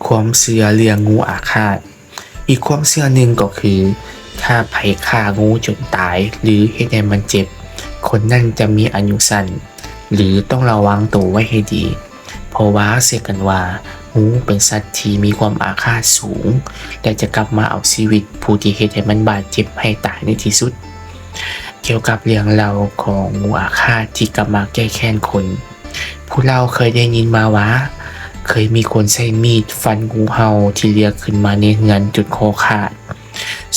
ຄວາມເຊື່ອເລື່ອງງູອາຄາດ. ອີກຄວາມເຊື່ອໜຶ່ງກໍຄື ຖ້າໃຜຂ້າງູຈົນຕາຍ ຫຼື ເຮັດໃຫ້ມັນເຈັບ, ຄົນນັ້ນຈະມີອາຍຸສັ້ນ ຫຼື ຕ້ອງລະວັງໂຕໄວ້ໃຫ້ດີ, ເພາະວ່າເຊື່ອກັນວ່າງູເປັນສັດທີ່ມີຄວາມອາຄາດສູງ ແລະ ຈະກັບມາເອົາຊີວິດຜູ້ທີ່ເຮັດໃຫ້ມັນບາດເຈັບໃຫ້ຕາຍໃນທີ່ສຸດ. ກ່ຽວກັບເລື່ອງເລົ່າຂອງງູອາຄາດທີ່ກັບມາແກ້ແຄ້ນຄົນ, ຜູ້ເລົ່າເຄີຍໄດ້ຍິນມາວ່າ ເຄີຍມີຄົນໃຊ້ມີດຟັນງູເຫົ່າທີ່ເລືອກຂຶ້ນມາໃນເຮືອນຈົນຄໍຂາດ.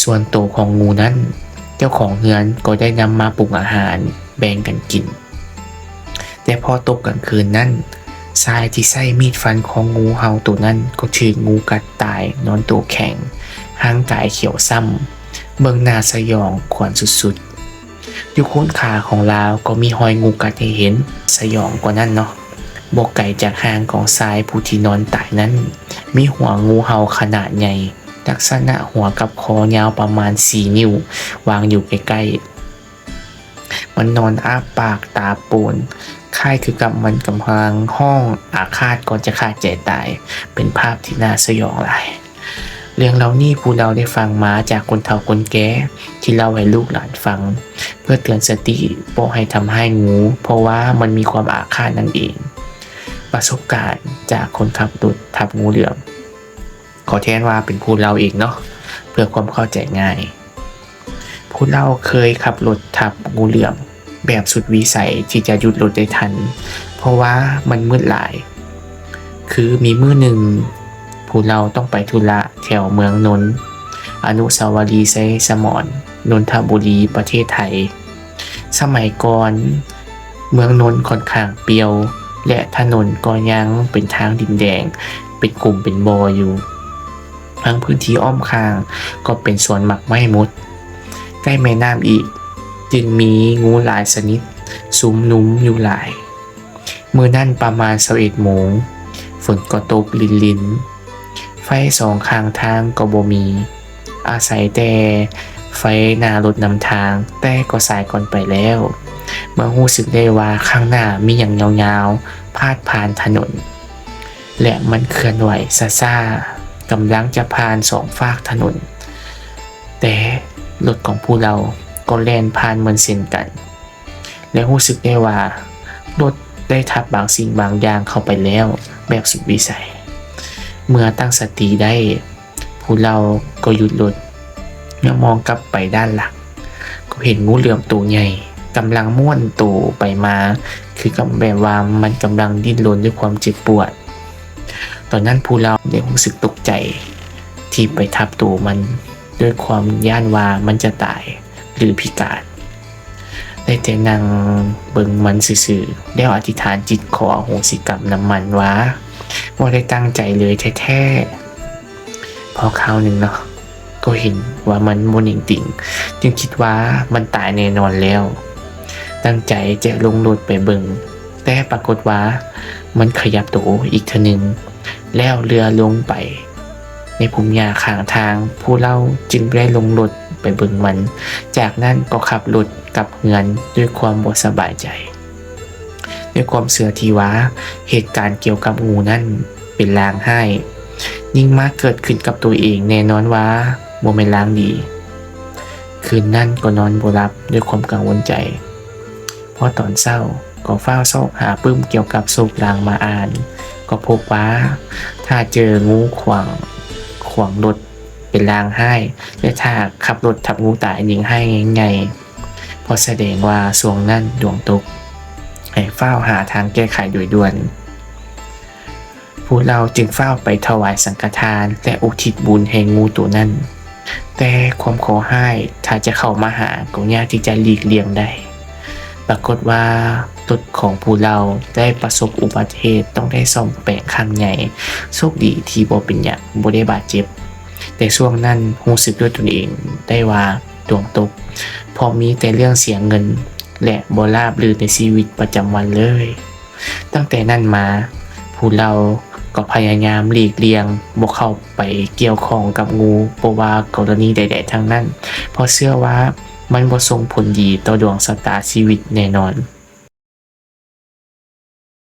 ສ່ວນໂຕຂອງງູນັ້ນ, ເຈົ້າຂອງເຮືອນກໍໄດ້ນຳມາປຸງອາຫານແບ່ງກັນກິນ. ແຕ່ພໍຕົກກາງຄືນນັ້ນ, ຊາຍທີ່ໃຊ້ມີດຟັນຄອງງູເຫົ່າໂຕນັ້ນກໍຖືກງູກັດຕາຍນອນໂຕແຂງ, ຮ່າງກາຍຂຽວຊ້ຳ, ເບິ່ງໜ້າສະຫຍອງຂວັນສຸດໆ. ຢູ່ໂຄນຂາຂອງລາວກໍມີຮອຍງູກັດໃຫ້ເຫັນ, ສະຫຍອງກວ່ານັ້ນເນາະ. ບໍ່ໄກຈາກຮ່າງຂອງຊາຍຜູ້ທີ່ນອນຕາຍນັ້ນ, ມີຫົວງູເຫົ່າຂະໜາດໃຫຍ່, ລັກສະນະຫົວກັບຄໍຍາວປະມານສີ່ນິ້ວ, ວາງຢູ່ໃກ້ໆ. ມັນນອນອ້າປາກຕາໂປນ, ຄ້າຍຄືກັບມັນກຳລັງຮ້ອງອາຄາດກ່ອນຈະຂາດໃຈຕາຍ, ເປັນພາບທີ່ໜ້າສະຫຍອງຫຼາຍ. ເລື່ອງເຫຼົ່ານີ້ຜູ້ເລົ່າໄດ້ຟັງມາຈາກຄົນເຖົ້າຄົນແກ່ທີ່ເລົ່າໃຫ້ລູກຫຼານຟັງ ເພື່ອເຕືອນສະຕິບໍ່ໃຫ້ທຳຮ້າຍງູ ເພາະວ່າມັນມີຄວາມອາຄາດນັ້ນເອງ. ປະສົບການຈາກຄົນຂັບລົດທັບງູເຫຼືອມ. ຂໍແທນວ່າເປັນຜູ້ເລົ່າເອງເນາະ ເພື່ອຄວາມເຂົ້າໃຈງ່າຍ. ຜູ້ເລົ່າເຄີຍຂັບລົດທັບງູເຫຼືອມແບບສຸດວິໄສທີ່ຈະຢຸດລົດໄດ້ທັນ ເພາະວ່າມັນມືດຫຼາຍ. ຄືມີມື້ໜຶ່ງ ຜູ້ເລົ່າຕ້ອງໄປທຸລະແຖວເມືອງນົນ ອະນຸສາວະລີໄຊສະໝອນ ນົນທະບູລີ ປະເທດໄທ. ສະໄໝກ່ອນ ເມືອງນົນຂ້ອນຂ້າງປ່ຽວ ແລະ ຖະໜົນກໍຍັງເປັນທາງດິນແດງ ເປັນຂຸມເປັນບໍ່ຢູ່. ທັງພື້ນທີ່ອ້ອມຂ້າງກໍເປັນສວນໝາກໄມ້ໝົດ. ໃກ້ແມ່ນ້ຳອີກ ຈຶ່ງມີງູຫຼາຍຊະນິດຊຸມນຸມຢູ່ຫຼາຍ. ມື້ນັ້ນປະມານຊາວເອັດໂມງ, ຝົນກໍຕົກລິນໆ. ໄຟສອງຂ້າງທາງກໍບໍ່ມີ, ອາໄສແຕ່ໄຟໜ້າລົດນຳທາງ, ແຕ່ກໍສາຍເກີນໄປແລ້ວ ເມື່ອຮູ້ສຶກໄດ້ວ່າຂ້າງໜ້າມີຫຍັງຍາວໆພາດຜ່ານຖະໜົນ ແລະ ມັນເຄື່ອນໄຫວຊ້າໆ ກຳລັງຈະຜ່ານສອງຟາກຖະໜົນ, ແຕ່ລົດຂອງຜູ້ເລົ່າກໍແລ່ນຜ່ານເໝືອນເຊັ່ນກັນ. ແລະ ຮູ້ສຶກໄດ້ວ່າລົດໄດ້ທັບບາງສິ່ງບາງຢ່າງເຂົ້າໄປແລ້ວແບບສຸດວິໄສ. ເມື່ອຕັ້ງສະຕິໄດ້, ຜູ້ເລົ່າກໍຢຸດລົດ, ເມື່ອມອງກັບໄປດ້ານຫຼັງ, ກໍເຫັນງູເຫຼືອມໂຕໃຫຍ່ກຳລັງມ້ວນໂຕໄປມາ, ຄືກັບແບບວ່າມັນກຳລັງດີ້ນລົນດ້ວຍຄວາມເຈັບປວດ. ຕອນນັ້ນຜູ້ເລົ່າໄດ້ຮູ້ສຶກຕົກໃຈທີ່ໄປທັບໂຕມັນ ດ້ວຍຄວາມຢ້ານວ່າມັນຈະຕາຍ ຫຼື ພິການ. ໄດ້ແຕ່ນັ່ງເບິ່ງມັນຊື່ໆ ແລ້ວອະທິຖານຈິດຂໍອະໂຫສິກຳນຳມັນວ່າ ບໍ່ໄດ້ຕັ້ງໃຈເລີຍແທ້ໆ. ພໍຄາວໜຶ່ງເນາະ ກໍເຫັນວ່າມັນບໍ່ເໜັງຕີງ, ຈຶ່ງຄິດວ່າມັນຕາຍແນ່ນອນແລ້ວ. ຕັ້ງໃຈຈະລົງລົດໄປເບິ່ງ, ແຕ່ປາກົດວ່າມັນຂະຫຍັບໂຕອີກເທື່ອໜຶ່ງ ແລ້ວເລື່ອລົງໄປໃນພົງຫຍ້າຂ້າງທາງ. ຜູ້ເລົ່າຈຶ່ງໄດ້ລົງລົດໄປເບິ່ງມັນ, ຈາກນັ້ນກໍຂັບລົດກັບເຮືອນດ້ວຍຄວາມບໍ່ສະບາຍໃຈ. ດ້ວຍຄວາມເຊື່ອທີ່ວ່າເຫດການກ່ຽວກັບງູນັ້ນເປັນລາງຮ້າຍ, ຍິ່ງມາເກີດຂຶ້ນກັບໂຕເອງ, ແນ່ນອນວ່າບໍ່ແມ່ນລາງດີ. ຄືນນັ້ນກໍນອນບໍ່ຫຼັບດ້ວຍຄວາມກັງວົນໃຈ. ພໍຕອນເຊົ້າກໍຟ້າວຊອກຫາປຶ້ມກ່ຽວກັບໂຊກລາງມາອ່ານ, ກໍພົບວ່າຖ້າເຈີງູຂວາງ, ຂວາງລົດເປັນລາງຮ້າຍ, ແລະ ຖ້າຂັບລົດທັບງູຕາຍຍິ່ງຮ້າຍໃຫຍ່, ເພາະສະແດງວ່າຊ່ວງນັ້ນດວງຕົກ, ໃຫ້ຟ້າວຫາທາງແກ້ໄຂໂດຍດ່ວນ. ພວກເຮົາຈຶ່ງຟ້າວໄປຖວາຍສັງຄະທານ ແລະ ອຸທິດບຸນໃຫ້ງູໂຕນັ້ນ. ແຕ່ຄວາມເຄາະຮ້າຍ, ຖ້າຈະເຂົ້າມາຫາ, ກໍຍາກທີ່ຈະຫຼີກລ່ຽງໄດ້. ປາກົດວ່າລົດຂອງພວກເຮົາໄດ້ປະສົບອຸບັດຕິເຫດ, ຕ້ອງໄດ້ສ້ອມແປງຄັ້ງໃຫຍ່. ໂຊກດີທີ່ບໍ່ເປັນຫຍັງ, ບໍ່ໄດ້ບາດເຈັບ. ແຕ່ຊ່ວງນັ້ນຮູ້ສຶກດ້ວຍຕົນເອງໄດ້ວ່າດວງຕົກ, ເພາະມີແຕ່ເລື່ອງເສຍເງິນ ແລະ ບໍ່ລາບລື່ນໃນຊີວິດປະຈຳວັນເລີຍ. ຕັ້ງແຕ່ນັ້ນມາ, ພວກເຮົາກໍພະຍາຍາມຫຼີກລ່ຽງບໍ່ເຂົ້າໄປກ່ຽວຂ້ອງກັບງູ ບໍ່ວ່າກໍລະນີໃດໆທັງນັ້ນ, ເພາະເຊື່ອວ່າມັນບໍ່ສົ່ງຜົນດີຕໍ່ດວງຊະຕາຊີວິດແນ່ນອນ.